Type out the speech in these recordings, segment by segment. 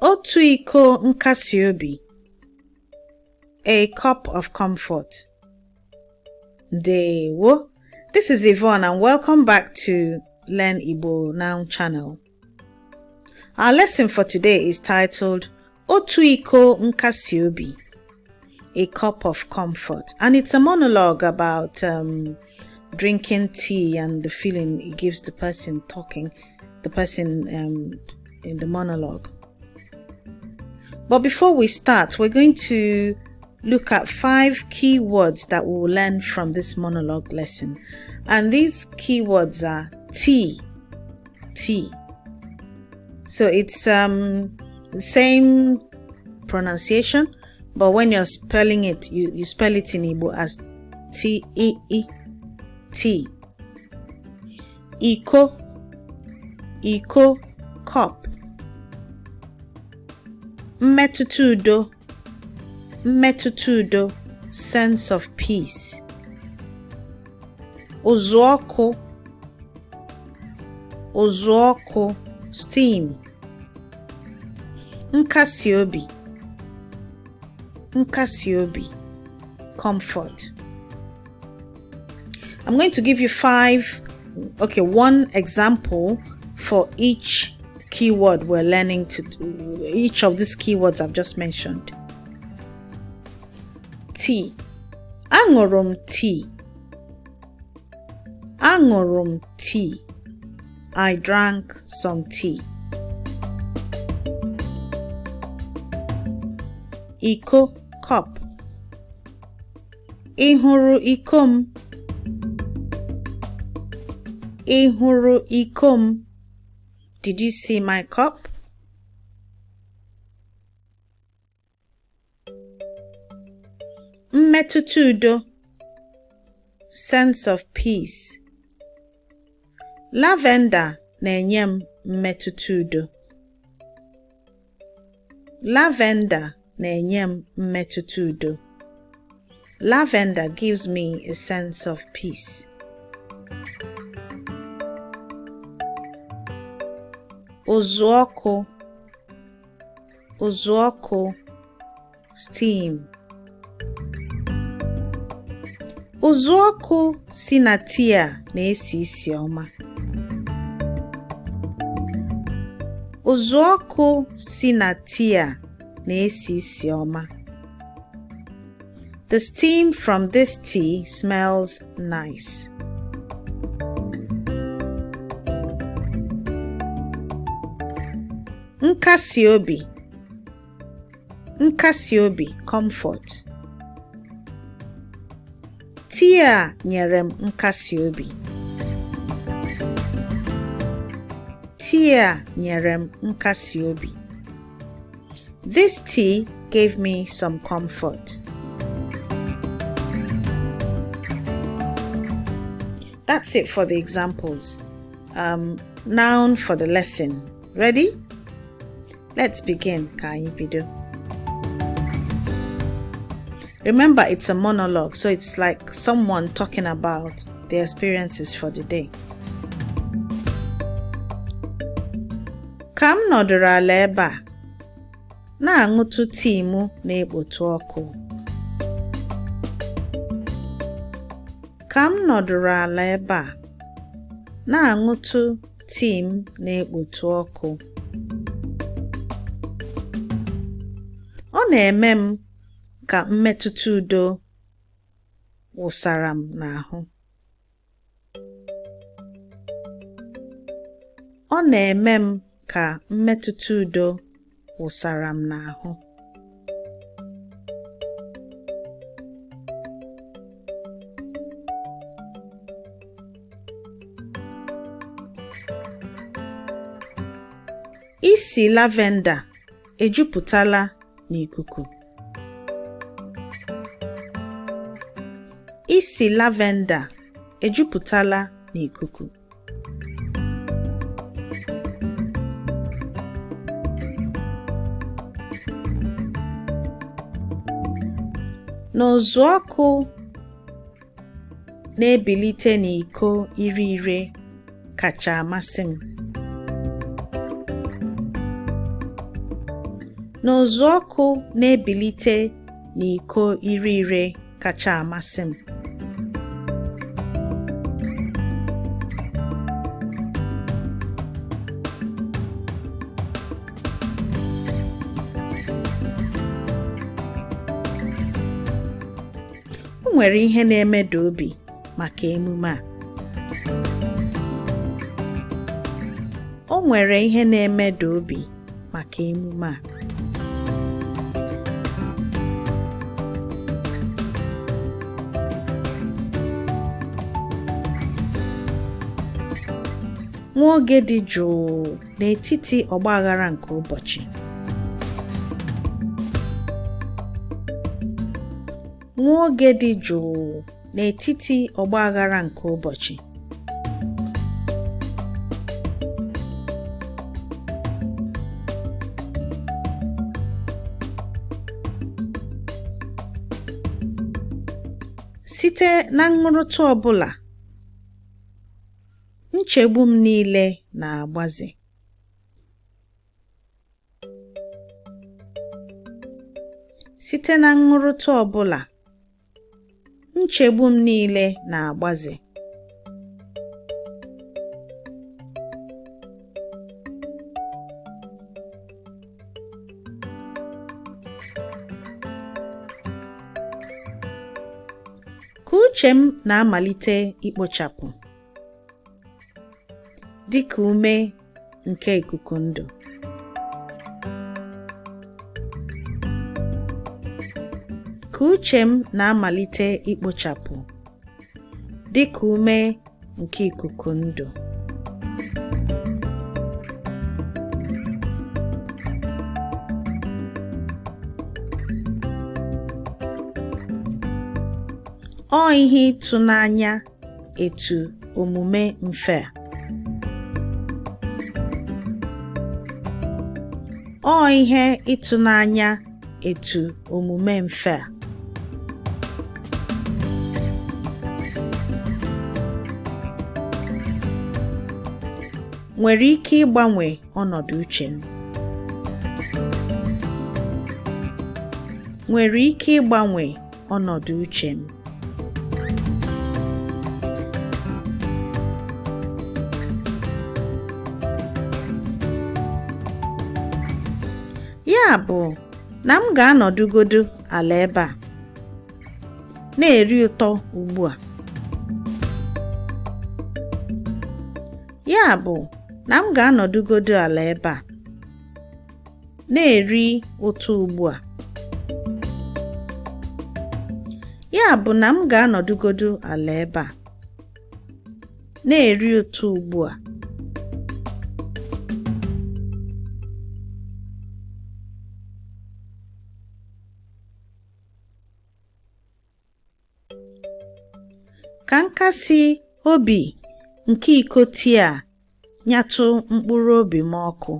Otu iko nkasiobi, a cup of comfort. Ndewo. This is Yvonne and welcome back to Learn Igbo Now channel. Our lesson for today is titled Otu iko nkasiobi, a cup of comfort, and it's a monologue about drinking tea and the feeling it gives the person talking, the person in the monologue. But before we start, we're going to look at 5 key words that we will learn from this monologue lesson. And these key words are tea. So it's the same pronunciation, but when you're spelling it, you spell it in Igbo as T-E-E, tea. Iko, cup. Mmetutudo, sense of peace. Uzuoku, steam. Nkasiobi, comfort. I'm going to give you one example for each keyword we're learning each of these keywords I've just mentioned. Tea. Aṅụrụ m tea. I drank some tea. Iko, cup. Ị hụrụ iko m? Did you see my cup? Mmetutudo, sense of peace. Lavender na-enye m mmetutudo. Lavender na-enye m mmetutudo. Lavender gives me a sense of peace. Uzuoku, steam. Uzuoku si na tii a na-esi isi ọma. Uzuoku si na tii a na-esi isi ọma. The steam from this tea smells nice. Nkasiobi, comfort. Tii a nyere m nkasiobi. Tii a nyere m nkasiobi. This tea gave me some comfort. That's it for the examples. Noun for the lesson. Ready? Let's begin. Ka anyị bido. Remember, it's a monologue, so it's like someone talking about their experiences for the day. Ka m nọdụrụ ala ebe a, na-aṅụtụ tii m na-ekpotu ọkụ. Ka m nọdụrụ ala ebe a, na-aṅụtụ tii m na-ekpotu ọkụ. Ọ na-eme m ka mmetutudo wụsara m n'ahụ. Ọ na-eme m ka mmetutudo wụsara m n'ahụ. Isi lavender ejupụtala n'ikuku. Isi lavender ejupụtala n'ikuku. N'ụzụọkụ na-ebilite n'iko ire kacha amasị m. n'ụzọọkụ na-ebilite n'iko ire ire kacha amasị m. O nwere ihe na-emeda obi maka emume a. O nwere ihe na-emeda obi maka emume a. Nwa oge dị jụụ n'etiti ọgbaghara nke ụbọchị. Nwa oge dị jụụ n'etiti ọgbaghara nke ụbọchị. Site na nrụtụ ọbụla, nchegbu m niile na-agbaze. Site na nrụtụ ọbụla, nchegbu m niile na-agbaze. Ka uche m na-amalite ikpochapụ dịka ume nke ikuku ndụ. Ka uche m na-amalite ikpochapụ dịka ume nke ikuku ndụ. Ọ ihe ịtụnanya etu omume mfe a. Ọ ihe ịtụnanya etu omume mfe a. Nwere ike ịgbanwe ọnọdụ uche m. Nwere ike ịgbanwe ọnọdụ uche m. Ya bụ na m ga-anọdụgodu ala ebe a na-eri ụtọ ugbu a. Ya bụ na m ga-anọdụgodu ala ebe a na-eri ụtọ ugbu a. Ya bụ na m ga-anọdụgodu ala ebe a na-eri ụtọ ugbu a. Ka nkasi obi nke iko tii a nyatụ mkpụrụ obi m ọkụ.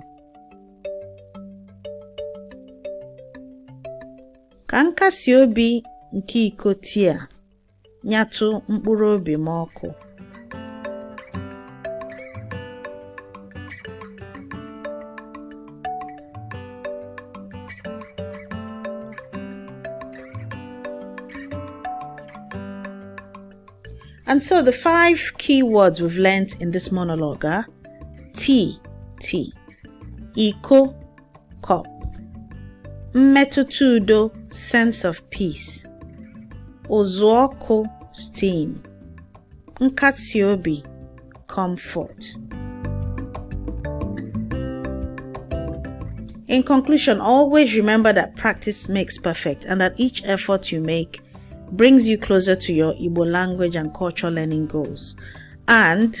Ka nkasi obi nke iko tii a nyatụ mkpụrụ obi m ọkụ. And so the 5 key words we've learnt in this monologue are tea, iko, cup, mmetụta udo, sense of peace, ụzụọkụ, steam, nkasiobi, comfort. In conclusion, always remember that practice makes perfect and that each effort you make brings you closer to your Igbo language and culture learning goals. And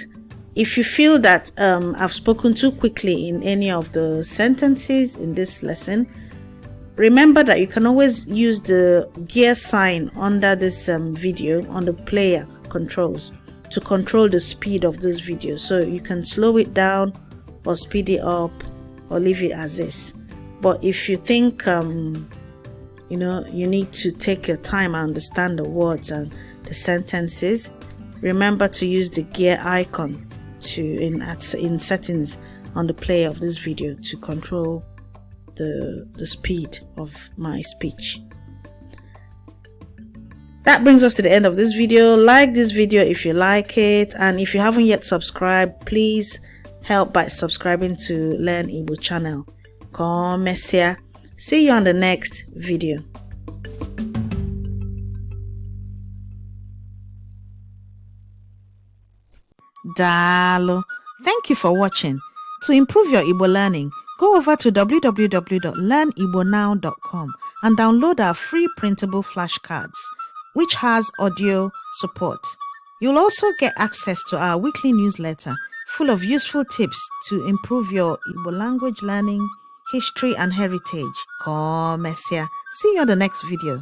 if you feel that I've spoken too quickly in any of the sentences in this lesson, remember that you can always use the gear sign under this video on the player controls to control the speed of this video. So you can slow it down or speed it up or leave it as is. But if you think you need to take your time and understand the words and the sentences, remember to use the gear icon in settings on the player of this video to control the speed of my speech. That brings us to the end of this video. Like this video if you like it, and if you haven't yet subscribed, please help by subscribing to Learn Igbo channel. Come here. See you on the next video. Dalo. Thank you for watching. To improve your Igbo learning, go over to www.learnigbnow.com and download our free printable flashcards, which has audio support. You'll also get access to our weekly newsletter full of useful tips to improve your Igbo language learning, history, and heritage. Come, Messia. See you on the next video.